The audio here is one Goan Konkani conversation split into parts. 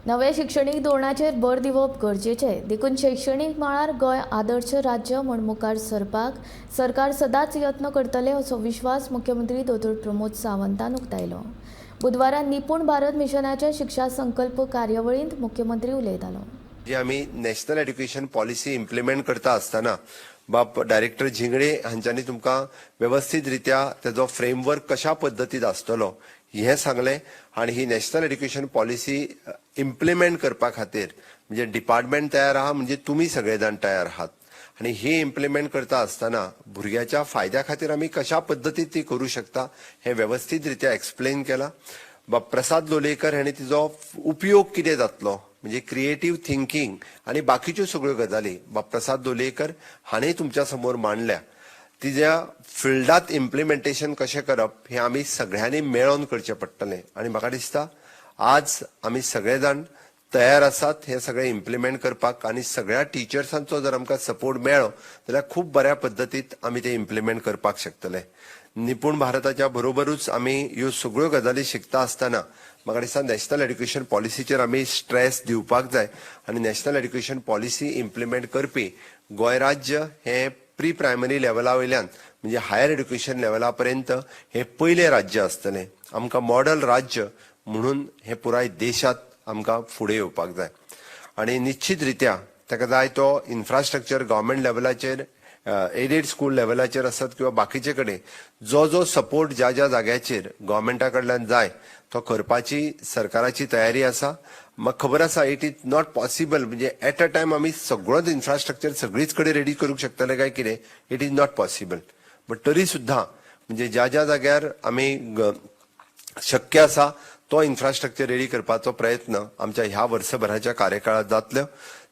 नव्या शिक्षणीक धोरणाचेर भर दिवप गरजेचें देखून शैक्षणीक मळार गोंय आदर्श राज्य म्हूण मुखार सरपाक सरकार सदांच यत्न करतले असो विश्वास मुख्यमंत्री दोतोर प्रमोद सावंतान उक्तायलो. बुधवारा निपूण भारत मिशनाच्या शिक्षा संकल्प कार्यावळींत मुख्यमंत्री उलयतालो. जी आमी नॅशनल एड्युकेशन पॉलिसी इम्प्लिमेंट करता आसतना बाब डायरेक्टर झिंगडे हांच्यांनी तुमकां वेवस्थीत रित्या तेजो फ्रेमवर्क कशा पद्दतीत आसतलो हें सांगलें आनी ही नॅशनल एड्युकेशन पॉलिसी इम्प्लिमेंट करपा खातीर म्हणजे डिपार्टमेंट तयार आहा, म्हणजे तुमी सगळे जाण तयार आहात आनी ही इम्प्लिमेंट करता आसतना भुरग्याच्या फायद्या खातीर आमी कशा पद्दतीत ती करूं शकता हें वेवस्थीत रित्या एक्सप्लेन केलां. बाब प्रसाद लोलयेकर हांणी तिजो उपयोग कितें जातलो म्हणजे क्रिएटीव थिंकींग आनी बाकीच्यो सगळ्यो गजाली बाब प्रसाद लोलयेकर हांणी तुमच्या समोर मांडल्या. तिज्या फिल्डांत इम्प्लिमेंटेशन कशें करप हें आमी सगळ्यांनी मेळोन करचें पडटलें आनी म्हाका दिसता आज आमी सगळे जाण तयार आसात हें सगळें इम्प्लिमेंट करपाक आनी सगळ्या टिचर्सांचो जर आमकां सपोर्ट मेळ्ळो जाल्यार खूब बऱ्या पद्दतीत आमी तें इम्प्लिमेंट करपाक शकतले. निपूण भारताच्या बरोबरूच आमी ह्यो सगळ्यो गजाली शिकता आसतना म्हाका दिसता नॅशनल एड्युकेशन पॉलिसीचेर आमी स्ट्रेस दिवपाक जाय आनी नॅशनल एड्युकेशन पॉलिसी इम्प्लिमेंट करपी गोंय राज्य हें प्री प्रायमरी लेवला वयल्यान म्हणजे हायर एड्युकेशन लेवला पर्यंत हें पयलें राज्य आसतलें. आमकां मॉडल राज्य म्हणून हें पुराय देशांत आमकां फुडें येवपाक जाय आनी निश्चित रित्या ताका जाय तो इन्फ्रास्ट्रक्चर गव्हर्मेंट लेवलाचेर, एडेड स्कूल लेवलाचेर आसत किंवा बाकीचे कडेन जो जो सपोर्ट ज्या ज्या जाग्याचेर गव्हर्मेंटा कडल्यान जाय तो करपाची सरकाराची तयारी आसा. म्हाका खबर आसा it is not possible, म्हणजे एट अ टायम आमी सगळोच इन्फ्रास्ट्रक्चर सगळीच कडेन रेडी करूंक शकतले काय कितें, it is not possible, but तरी सुद्दां म्हणजे ज्या ज्या जाग्यार आमी शक्य आसा तो इन्फ्रास्ट्रक्चर रेडी करपाचो प्रयत्न आमच्या ह्या वर्सभराच्या कार्यकाळात जातलो.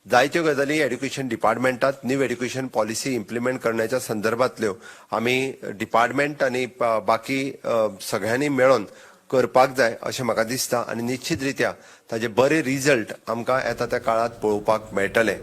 जायत्यो गजाली एड्युकेशन डिपार्टमेंटात न्यू एड्युकेशन पॉलिसी इम्प्लिमेंट करण्याच्या संदर्भातल्यो आमी डिपार्टमेंट आनी बाकी सगळ्यांनी मेळोन करपाक जाय अशें म्हाका दिसता आनी निश्चित रित्या ताजे बरे रिजल्ट आमकां येता त्या काळात पळोवपाक मेळटले.